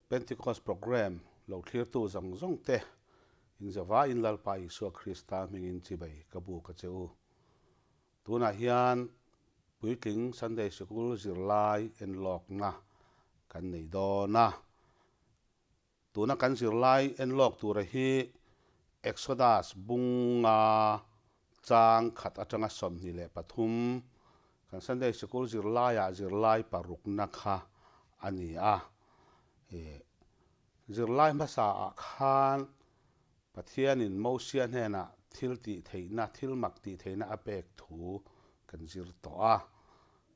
Pentecost Programme lo thlirtu zawng zawng te inzavaiin Lalpa Isua Krista hmingin chibai ka buk a che u. Tunah hian puitling Sunday Sikul zirlai enlawkna kan nei dawn a. Tuna kan zirlai enlawk tura hi Exodus bunga chang khat atanga 23 kan Sunday Sikul zirlaiah zirlai parukna kha a ni a. Zirlai hmasaah khan Pathianin Mosia hnenah thil tih theihna, thil mak tih theihna a pek thu kan zir tawh a.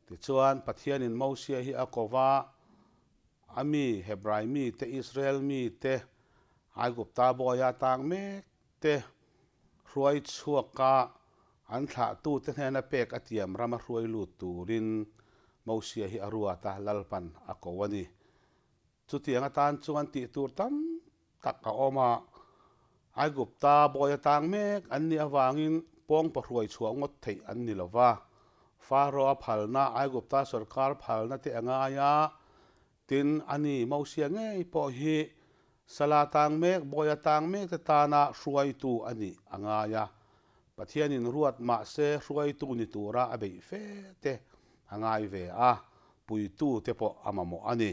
Tichuan, Pathianin Mosia hi a ko va, a mi, Hebrai mite, Israel mite, Aigupta bawia tang mek te hruai chhuaka an thlahtute hnena pek a tiam rama hruai lut turin Mosia hi a ruat a, Lalpan a ko a ni. Chutiang atan chuan tih tur tam tak a awm a, Aigupta bawi atang mek an nih avangin pawngpa hruai chhuah ngawt theih an ni lo va. Pharaoh-a phalna, Aigupta sorkar phalna te a ngai a, tin, ani Mosia ngei pawh hi Sala tang mek, bawi atang mek te tana hruaitu a nih a ngai a. Pathianin ruat mahse hruaitu ni tura a beih fe te a ngai ve a, puitu te pawh a mamawh a ni.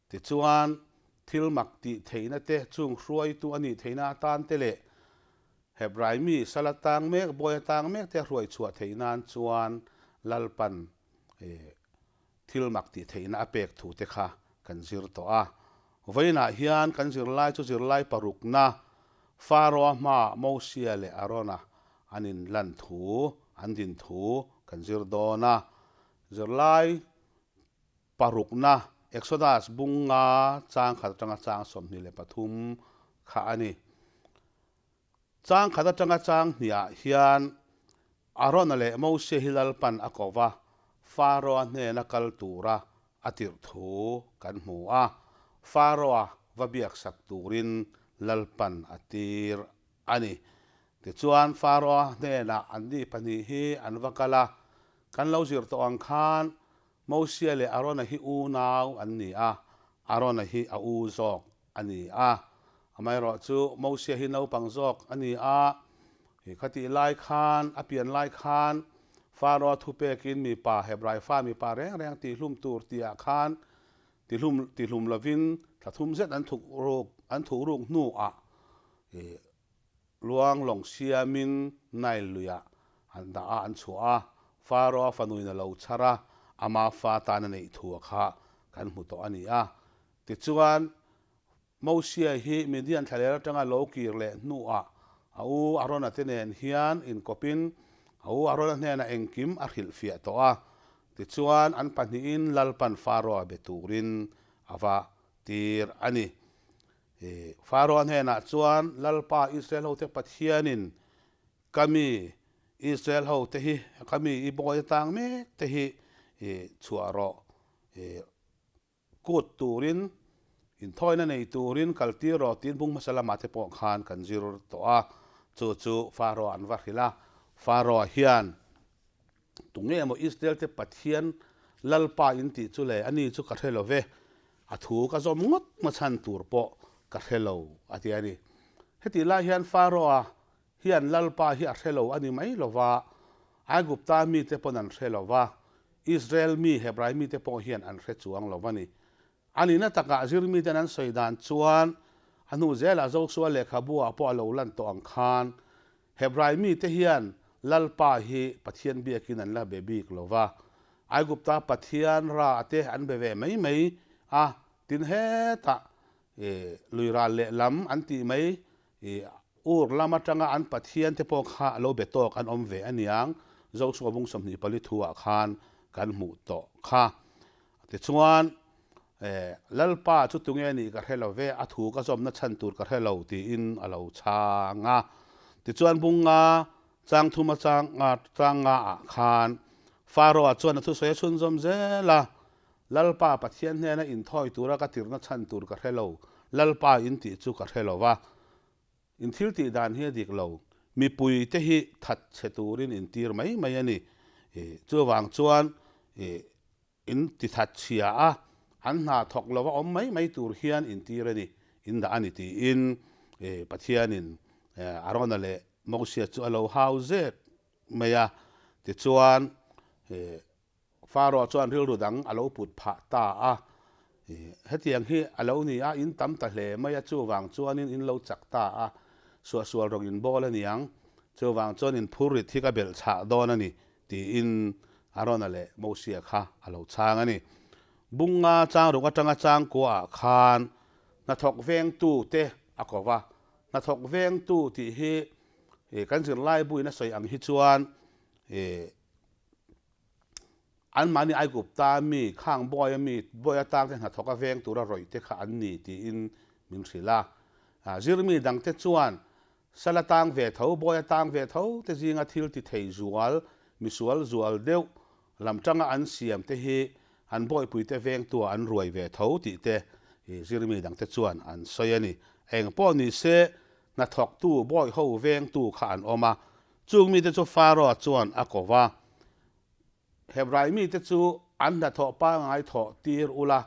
Tichuan, thil mak tih theihna te, chung hruaitu a nih theihna atan te leh Hebrai mi sal atang mek, bawi atang mek te hruai chhuah theih nan chuan Lalpan thil mak tih theihna a pek thu te kha kan zir tawh a. Vawiinah hian kan zirlai chu zirlai parukna Pharaoh-a hmaah Mosia leh Arona an inlan thu, an din thu kan zir dawn a. Zirlai Parukna, Exodus bung nga chang khat atanga chang 23 kha a ni. Chang khat atanga chang hniah hian Arona leh Mose hi Lalpan a ko va, Pharaoh-a hnena kal tura a tirh thu kan hmu a. Pharaoh-a va biaksak turin Lalpan a tir a ni. Tichuan, Pharaoh-a hnenah anni pahnih hi an va kal a, kan lo zir tawh ang khan Mosia leh Arona hi unau an ni a, Arona hi a u zawk a ni a. Amaherawhchu, Mosia hi naupang zawk a ni a, khatih lai khan, a pian lai khan, Pharaoh-a thupekin mipa, Hebrai fa mipa reng reng tihlum tur tihah khan tihlum tihlum lovin thla thum zet an thuk ruk an thuh ruk hnuah Luang lawng siamin Nile luiah an dah a, an chhuah a. Pharaoh-a fanuin a lo chhar a, ama fa tan a neih thu a kha kan hmu tawh a ni a. Tichuan, Mosia hi Midian thlaler atanga lo kir leh hnuah a u Arona te nen hian inkawpin a u Arona hnenah engkim a hrilhfiah tawh a. Tichuan, an pahnihin Lalpan Pharaoh-a be turin a va tir a ni. Pharaoh hnenah chuan, Lalpa, Israel hote Pathianin ka mi Israel hote hi, ka mi i bawi atang mek te hi chhuah rawh, kut turin, inthawina nei turin kal tir rawh tiin bung hmasa lamah te pawh khan kan zir tawh a. Chu chu Pharaoh an va hrilh a. Pharaoh hian Tunge emaw Israel te Pathian Lalpa in tih chu le, ani chu ka hre lo ve, a thu ka zawm ngawt ngawt chhan tur pawh ka hre lo, a ti a ni. Hetih lai hian Pharaoh-a hian Lalpa hi a hre lo a ni mai lo va, Aigupta mite pawn an hre lo va, Israel mi, Hebrai mite pawh hian an hre chuang lo a ni. A nihna takah zirmiten an sawi dan chuan a hnu zelah Joshua lehkhabu-ah pawh a lo lan tawh ang khan Hebrai mite hian Lalpa hi Pathian biakin an la be bik lo va, Aigupta Pathian ra te an be ve mai mai a, tin hetah lui ral lehlam an tih mai Ur lam atanga an Pathian te pawh kha a lo be tawk an awm ve aniang, Joshua bung 24 thu-ah khan kan hmuh tawh kha. Tichuan, Lalpa chu tunge nih ka hre lo ve, a thu ka zawmna chhan tur ka hre lo tiin a lo chhang a. Tichuan bunga chang thuma chang chang ngaah khan Pharaoh-a chuan a thusawi a chhunzawm zel a, Lalpa Pathian hnena inthawi tura ka tirhna chhan tur ka hre lo, Lalpa in tih chu ka hre lo va, in thil tih dan hi a dik lo, mipui te hi that chhe turin in tir mai mai a ni. Chuvang chuan in ti that chhia a, An hna thawk lova awm mai mai tur hian intir a ni, in dah a ni tiin Pathianin Arona leh Mosia chu a lo hau zek mai a. Tichuan, Pharaoh chuan rilru dang a lo put phah ta a. Hetiang hi a lo ni a, in tam ta hle mai a, chuvang chuanin in lo chak ta a, suahsual rawng in bawl a niang, chuvang chuan in phurrit hi ka belh chhah dawn a ni, tiin Arona leh Mosia kha a lo chhang a ni. Bunga changruk atanga changkuaah khan hnathawk vengtu te a ko va, hnathawk vengtu tih hi kan zirlai buin a sawi ang hi chuan Anmahni Aigupta mi, khang bawi a mi, bawi atang te hnathawk a veng tura rawih te kha an ni tiin min hrilh a. Zirmi dangte chuan sal atang ve tho, bawi atang ve tho te zinga thil ti thei zual, misual zual deuh lam tanga an siam te hi an bawipuite vengtua an ruai ve tho tih te zirmi dangte chuan an sawi a ni. Eng pawh ni se, hnathawktu, bawiho vengtu kha an awm a, Chung mite chu Pharaoh chuan a ko va, Hebrai mite chu an hnathawh pangngai thawh tir ula,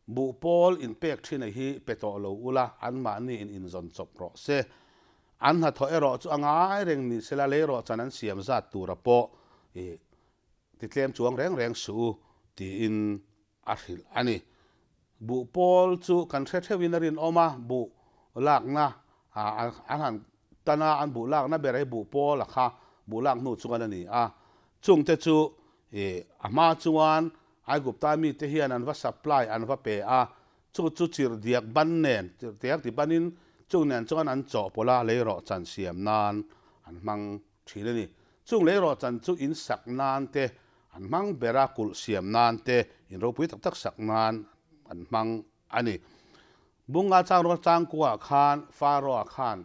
buh pawl inpek thin a hi pe tawh lo ula, anmahni in inzawn chawp rawh se. An hnathawh erawh chu a ngai reng ni sela leirawh chan an siam zat tura pawh i titlem chuang reng reng suh u, tiin a hrilh a ni. Buh pawl chu kan hre theuhin a rinawm a, buh lakna an han tan a, an buh lakna ber hi buh pawl a kha buh lak hnu chuan a ni a. Chungte chu a hma chuan Aigupta mite hian an va supply an va pe a, chu chu chirhdiak ban nen, chirhdiak ti banin chung nen chuan an chawhpawlh a, leirawh chan siam nan an hmang thin a ni. Chung leirawh chan chu in sak nan te an hmang ber a, kulh siam nan te, in ropui tak tak sak nan an hmang a ni. Bunga chang rual changkuaah khan Pharaoh-a khan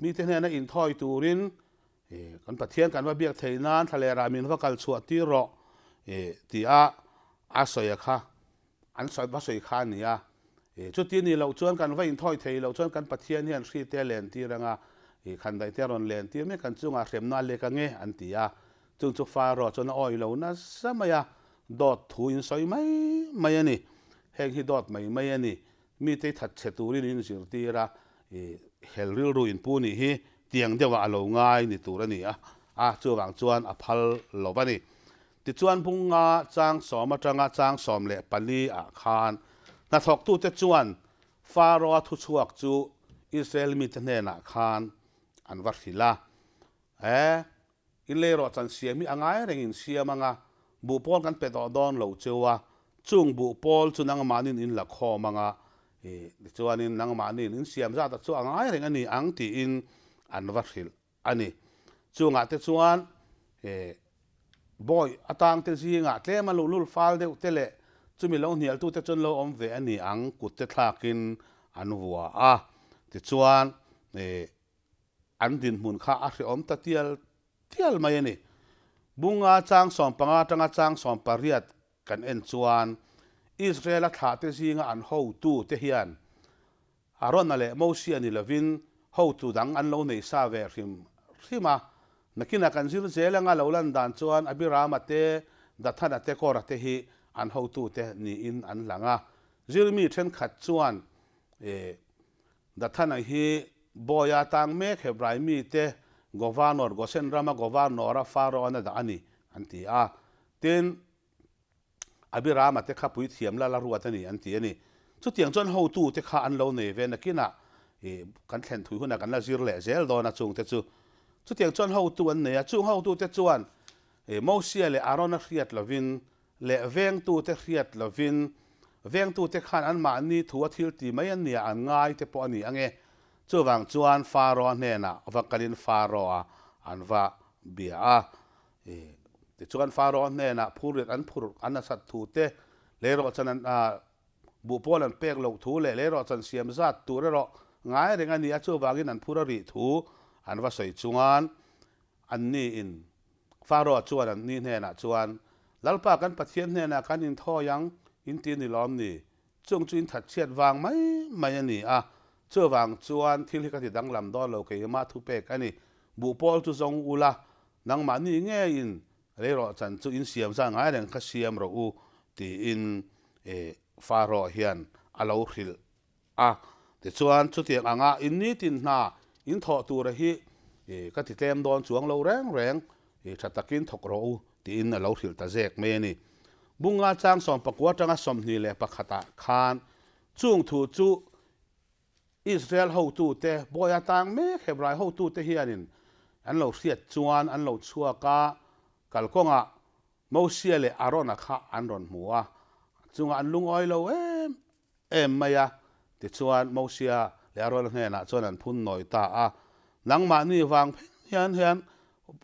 mite hnena inthawi turin kan Pathian kan va biak thei nan thlalera min va kal chhuah tir rawh tia a sawi a kha. An sawi va sawi kha a ni a, chuti ni loh chuan kan va inthawi thei loh chuan kan Pathian hian hri te a len tir anga, khandaih te a rawn len tir mai kan chungah hremna a lek ange an ti a, chung chu Pharaoh chuan a awih lo nasa mai a, dawt thu in sawi mai mai a ni, heng hi dawt mai mai a ni, mite i that chhe turin in zirtir a, hel rilru in pu nih hi tiang deuhah a lo ngai ni tur a ni a, a chuvang chuan a phal lo va ni. Tichuan Bunga chang sawm atanga chang 14 ah khan hnathawktute chuan Pharaoh-a thuchhuak chu Israel mite hnenah khan an va hrilh a, E, in lei rawh chan siam hi a ngai reng in siam anga, buh pawl kan pe tawh dawn lo cheu a, chung buh pawl chu nangmahniin in la khawm anga, tichuanin nangmahniin in siam zat a chu a ngai reng a ni ang tiin an va hrilh a ni. Chungah te chuan bawi atang te zingah tlem a luhlul fal deuh te leh chumi lo hnialtu te chuan lo awm ve a ni ang kut te thlakin an vua a. Tichuan an dinhmun kha a hrehawm ta tial tial mai a ni. Bunga chang 15 atanga chang 18 kan en chuan Israel-a thlahte zinga an hotu te hian Arona leh Mosia ni lovin hotu dang an lo nei sa ve hrim hrim a. Nakinah kan zir zel anga lo lan dan chuan Abirama te, Dathana te, Kora te hi an hotute niin an lang a. Zirmi thenkhat chuan Dathana hi Bawia tang mek Hebrai mite Governor, Gosen rama Governor-a Pharaoh-an a dah a ni an ti a. Tin, Abirama te kha puithiam lal a ruat a ni an ti a ni. Chutiang chuan hotu te kha an lo nei ve nakinah ih kan thlen thui hunah kan la zir leh zel dawn a chungte chu. Chutiang chuan hotu an nei a, chung hotu te chuan ih Mosia leh Arona hriat lovin leh vengtu te hriat lovin vengtu te khan anmahni thu a thil ti mai an nia an ngai te pawh a ni ange. Chuvang chuan Pharaoh-a hnenah va kalin Pharaoh-a an va bia a. Tichuan Pharaoh hnenah phurriat an phur an nasat thu te, leirawhchan an buh pawl an pek loh thu leh leirawhchan siam zat tur erawh ngai reng a ni a, chuvangin an phur a rih thu an va sawi chuan anni in Pharaoh chuan anni hnenah chuan, Lalpa kan Pathian hnenah kan inthawi ang, in ti ni lawm ni? Chung chu in thatchhiat vang mai mai a ni a, chuvang chuan thil hi ka ti danglam dawn lo keimah thupek a ni. Buh pawl chu zawng ula, nangmahni ngeiin leirawh chan chu in siam zan ngai reng kha siam rawh u, tiin. Pharaoh hian a lo hrilh a. Tichuan, chutiang anga in nitin hna in thawh tura hi ka ti tlem dawn chuang lo reng reng, tha takin thawk rawh u tiin a lo hrilh ta zek mai a ni. Bunga chang sawmpakua atanga 21 ah khan chung thu chu Israel hotute, bawi atang mek Hebrai hotute hianin an lo hriat chuan an lo chhuak a, kalkawngah Mosia leh Arona kha an rawn hmu a, chungah an lungawi lo em em mai a. Tichuan, Mosia leh Arona hnenah chuan an phun nawi ta a, Nangmahni vang pheng hian hian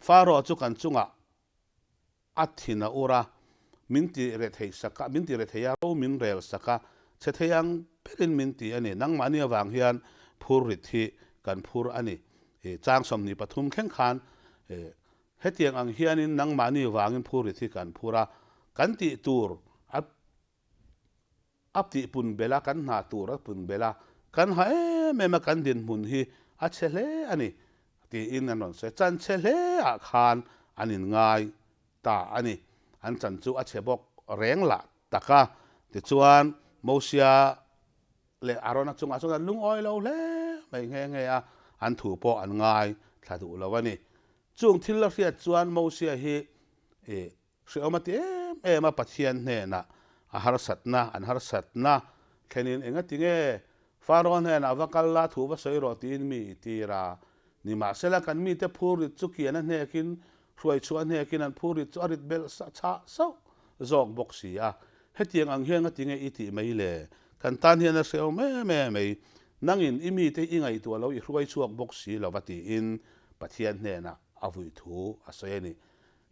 Faro chu kan chungah a thin a ur a, min ti rethei sak a, min ti rethei a, ro min rel sak a, chhe thei ang berin min ti a ni. Nangmahni avang hian phur rit hi kan phur a ni. Chang 23 thleng khan Hetiang ang hianin nangmahni vangin phurrit hi kan phur a, kan tih tur a a tih pun belh a, kan hna tur a pun belh a, kan ha em em a, kan dinhmun hi a chhe hle a ni tiin an rawn sawi. Chan chhe hle ah khan an inngai ta a ni. An chan chu a chhe bawk reng lah tak a. Tichuan Mosia leh Arona chungah chuan an lungawi lo hle mai nghe nghe a, an thu pawh an ngai thla duh lo a ni. Chung thil la hriat chuan Mosia hi hrehawm a ti em em a, Pathian hnenah a harsatna, an harsatna thlenin engati nge Faro hnenah va kal la, thu va sawi rawh tiin mi i tir a. Nimahsela kan mite phurrit chu kian a hnekin, hruaichhuah a hnekin an phurrit chu a rit belh chhah sauh zawk bawk si a. Hetiang ang hian ngati nge i tih mai le? Kan tan hian a hrehawm em em mai. Nangin i mite i ngaihtuah lo i hruai chhuak bawk si lo va tiin Pathian hnenah a vui thu a sawi a ni.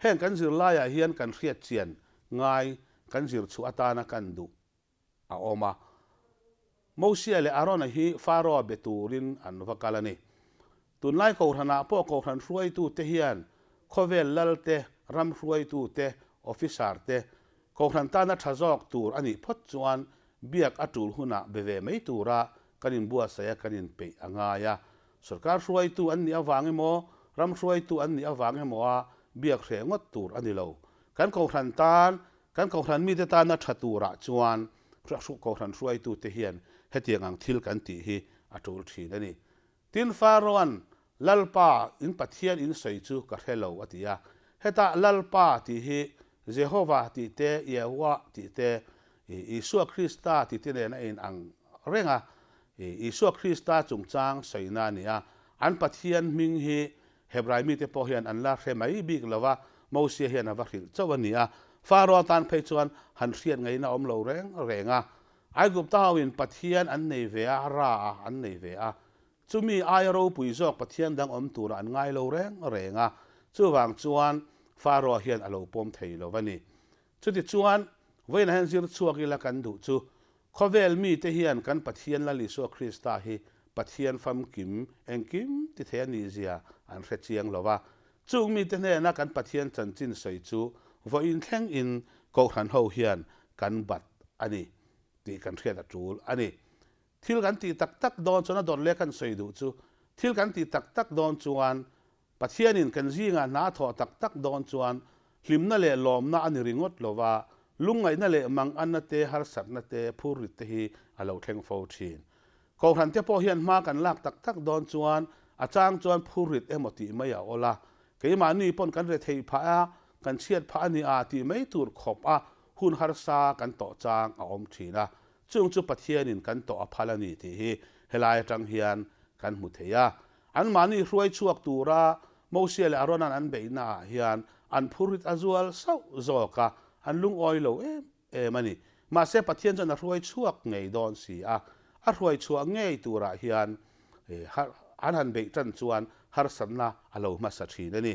Heng kan zirlaiah hian kan hriat chian ngai kan zir chhuah atana kan duh a awm a. Mosia leh Arona hi Pharaoh-a be turin an va kal a ni. Tunlai Kohhranah pawh Kohhran hruaitute hian khawvel lalte, ram hruaitute, officer-te, Kohhran tana tha zawk tur a nih phawt chuan biak a tul hunah be ve mai tura kan inbuatsaih a kan inpeih a ngai a. Sorkar hruaitu an nih avang emaw, ram hruaitu an nih avang emaw a biak hreh ngawt tur a ni lo. Kan Kohhran tan, kan Kohhran mite tana tha turah chuan Kohhran hruaitute hian hetiang ang thil kan tih hi a tul thin a ni. Tin, Pharaoh-a'n, Lalpa, in Pathian in sawi chu ka hre lo, a ti a. Hetah Lalpa tih hi Jehovah tih te, Yehoah tih te, Isua Krista tih te nen a inang reng a. Isua Krista chungchang sawina a ni a. An Pathian hming hi Hebrai mite pawh hian an la hre mai bik lo va, Mosia hian a va hrilh chauh a ni a. Pharaoh atan phei chuan han hriat ngaihna awm lo reng reng a. Aigupta hoin Pathian an nei ve a, Ra a an nei ve a. Chumi aia ropui zawk Pathian dang awm tura an ngai lo reng reng a, chuvang chuan Pharaoh hian a lo pawm thei lo a ni. Chutichuan, vawiinah hian zir chhuak ila kan duh chu, khawvel mite hian kan Pathian Lal Isua Krista hi Pathian famkim engkim ti thei a nih zia an hre chiang lo va. Chung mite hnena kan Pathian chanchin sawi chu vawiin thleng in Kohhran ho hian kan bat a ni tih kan hriat a tul a ni. Thil kan tih tak tak dawn chuan a dawt leh kan sawi duh chu thil kan tih tak tak dawn chuan Pathianin kan zingah hna a thawh tak tak dawn chuan hlimna leh lawmna a ni ringawt lo va, lungngaihna leh manganna te, harsatna te, phurrit te hi a lo thleng fo thin. Kohhran te pawh hian hma kan lak tak tak dawn chuan a chang chuan phurrit emaw tih mai a awl a, keimahni pawn kan rethei phah a, kan chhiat phah a ni a tih mai tur khawp a hun harsa kan tawh chang a awm thin a, chung chu Pathianin kan tawh a phal a ni tih hi helai atang hian kan hmu thei a. Anmahni hruai chhuak tura Mosia leh Arona'n an beihnaah hian an phurrit a zual sauh zawk a, an lungawi lo em em a ni. Mahse Pathian chuan a hruai chhuak ngei dawn si a, a hruai chhuah ngei turah hian an han beih tan chuan harsatna a lo hmasa thin a ni.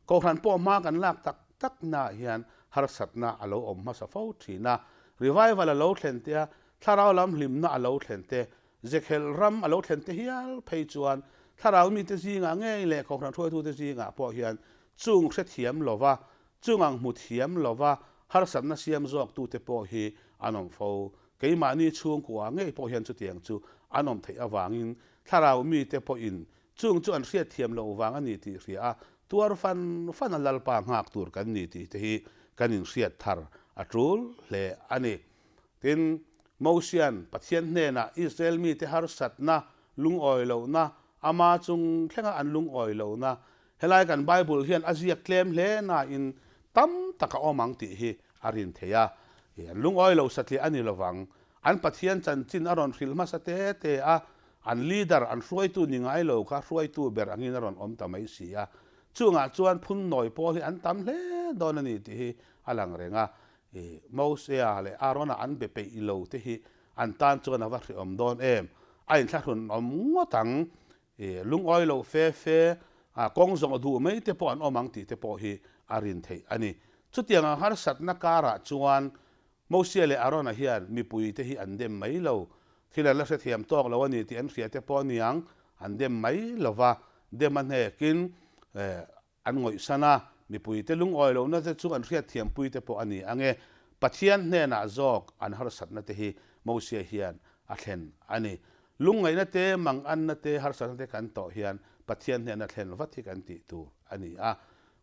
Kohhran pawh hma kan lak tak tak naah hian harsatna a lo awm hmasa fo thin a, revival a lo thlen te a, thlarau lam hlimna a lo thlen te, zekhelh ram a lo thlen te hial phei chuan thlarau mite zingah ngei leh kohhran hruaitute zingah pawh hian chung hrethiam lova Chung ang hmu thiam lova harsatna siam zawktute pawh hi an awm fo. Keimahni chhungkua ngei pawh hian chutiang chu an awm theih avangin thlarau mite pawhin chung chu an hriat thiam loh vang a ni tih hria a, tuar fan fan a Lalpa nghak tur kan ni tih te hi kan inhriat thar a tul hle a ni. Tin, Mosia'n Pathian hnenah Israel mite harsatna, lungawi lohna, ama chung thlenga an lungawi lohna, helai kan Bible hian a ziak tlem hle nain tam tak a awm ang tih hi a rin thei a. An lungawi lo satliah a ni lovang. An Pathian chanchin a rawn hrilh hmasa te te a, an leader, an hruaitu ni ngai lo kha hruaitu ber angin a rawn awm ta mai si a. Chungah chuan phun nawi pawl hi an tam hle dawn a ni tih hi a lang reng a. I Mosea leh Arona an be peih lo te hi an tan chuan a va hrehawm dawn em? A inthlahrun awm ngawt ang. I lungawi lo fe fe, a kawng zawng duh mai te pawh an awm ang tih te pawh hi a rin theih a ni. Chutiang ang harsatna karah chuan Mosea leh Arona hian mipui te hi an dem mai lo. Thil an la hrethiam tawk lo a ni tih an hria te pawh a niang, an dem mai lo va, dem a hnekin An ngawihsan a, mipuite lungawi lohna te chu an hriatthiampui te pawh a ni ang e. Pathian hnenah zawk an harsatna te hi Mosia hian a thlen a ni. Lungngaihna te, manganna te, harsatna te kan tawh hian Pathian hnena thlen vat hi kan tih tur a ni a.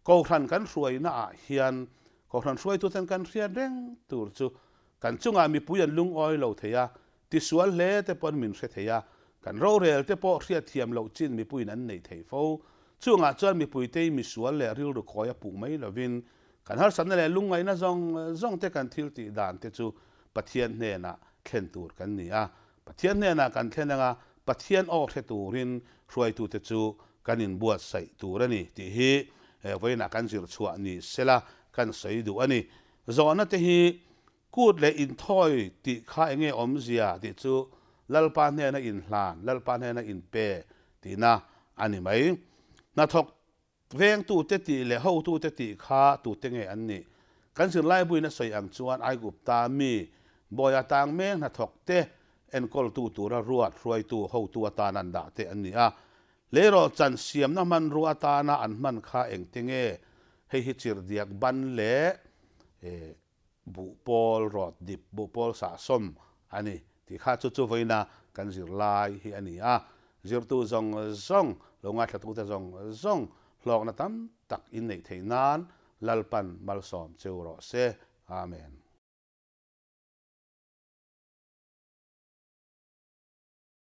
Kohhran kan hruaina ah hian Kohhran hruaituten kan hriat reng tur chu kan chungah mipui an lungawi lo thei a, Tisual hle te pawn min hre thei a, kan rorel te pawh hriatthiam loh chin mipuiin an nei thei fo. Chungah chuan mipuitei misual leh rilru khawi a puh mai lovin, kan harsatna leh lungngaihna zawng zawng te kan thil tih dan te chu Pathian hnenah thlen tur kan ni a. Pathian hnenah kan thlen anga Pathian aw hre turin hruaitute chu kan inbuatsaih tur a ni tih hi vawiinah kan zir chhuah ni sela kan sawi duh a ni. Zawhna te hi Kut leh inthawi tih kha enge awmzia tih chu Lalpa hnena inhlan, Lalpa hnena inpe tihna a ni mai. Hnathawk vengtute tih leh hotute tih kha tute nge an nih? Kan zirlaibuin a sawi ang chuan Aigupta mi bawi atang mek hnathawkte enkawltu tura ruat hruaitu hotu atan an dah te an ni a. Leirawh chan siamna hmanrua atana an hman kha engte nge? Hei hi chirhdiak ban leh Buhpawl rawt dip, buhpawl sahsawm a ni tih kha chu chu vawiina kan zirlai hi a ni a. Zirtu zawng zawng, lo ngaithlatute zawng zawng hlawkna tam tak inneih theih nan Lalpan malsawm cheu rawh se. Amen.